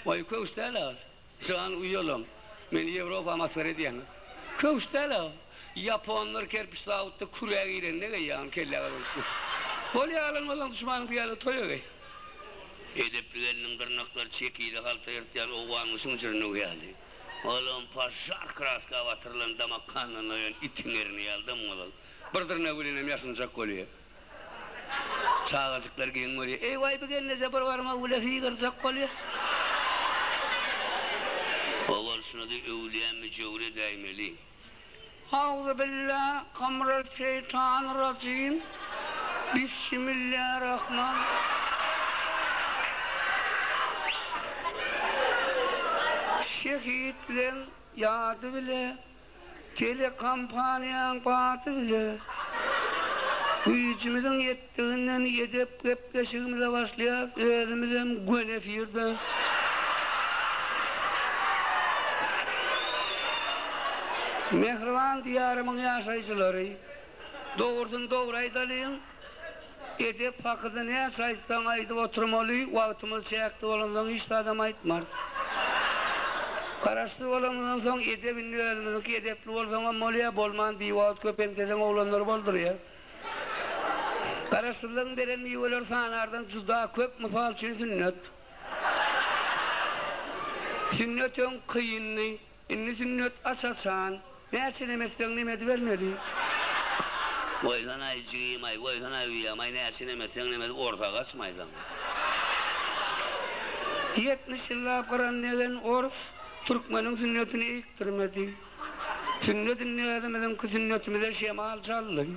Waý, köwüş däl-ä. Jan uýalam. Meni Ýewropa masgara edýäňiz. Köwüş däl-ä. Ýaponlar kerpiç zawodda kürä girende geýýär ony kellä gazan çykmaz. Bolýa alan bolsaň duşmanyň pyýada toýa geý. Edepli gelniň dyrnaklary çekide halta ýyrtýan owganyň jürnügi ýaly. Olam požar kraska batyrylan damak kandan doýan itiň erni ýaly dym-gyzyl. Bir dyrnagy bilenem ýaşynjak bolýar. Çagajyklar geň görýär. Eý waý bu gelneje bir barmagy bile sygyrjak bolýar. O bolşuna-da öwlüýä müjewür edäýmeli. Auzubillah kamrel-şeýtanirrajim Bissimillahirrahman. Şehitleň ýady bile Telekompaniýaň bady bile güýjümiziň ýetdiginden edep gepleşigimize başlaýas, özümizem göni efirde. Mähriban Diýarymyň ýaşaýjylary, dogrusyny dogry aýdalyň, Edep hakyda näçe aýtsaň aýdyp oturmaly, wagtymyz çäkli bolansoň hiç zadam aýtmarys. Garaşsyz bolanymyzdan soň edep indi özümiziňki edepli bolsaňam bolýar, bolman biwagt köp enteseň oglanlar boldurýar. Garaşsyzlygyň beren miweleri sanardan juda köp, mysal üçin sünnet. Sünnet öň kyndy. Indi sünnet aç-açan. Näçe neme etseň neme edibermeli. Goýsanaý jigim-aý, goýsanaý uýam-aý, näçe neme etseň neme edip orsa gaçmaý saňa. 70 ýyllap gyran degen ors türkmeniň sünnetini eýikdirmedi. Sünnet indi özümiziňki sünnetimize şemal çaldy.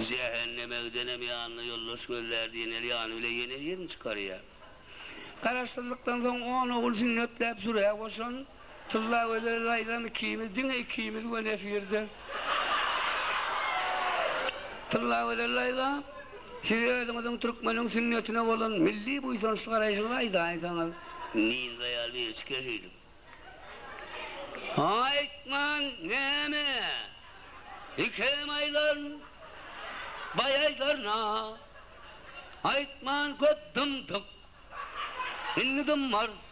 Jähenneme gidenem ýanyna ýoldaş gözlär diýen el ýany bile ýene birini çykarýar. Garaşsyzlykdan soň on ogul sünnetläp sürä goşan Tyllagözel daýzam ikimiz, diňe ikimiz göni efirde. Tyllagözel daýza, siz özüňiziň türkmeniň sünnetine bolan milli buýsançly garaýşyňyzy aýdaýsaňyz. Ninza ýaly biri çykyar şeýdip. Aýtman näme, ikem aýdaryn, baý aýdaryn-a. Aýtman köp dymdyk, indi dymmarys.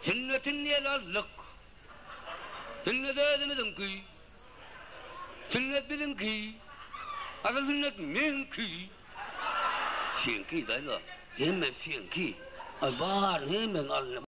Sünnetin ele aldyk. Sünnet özümiziňki. Sünnet biziňki. Asyl sünnet meňki. Seňki daýza, hemmesi seňki. Aý, baryny hemmesini al indi.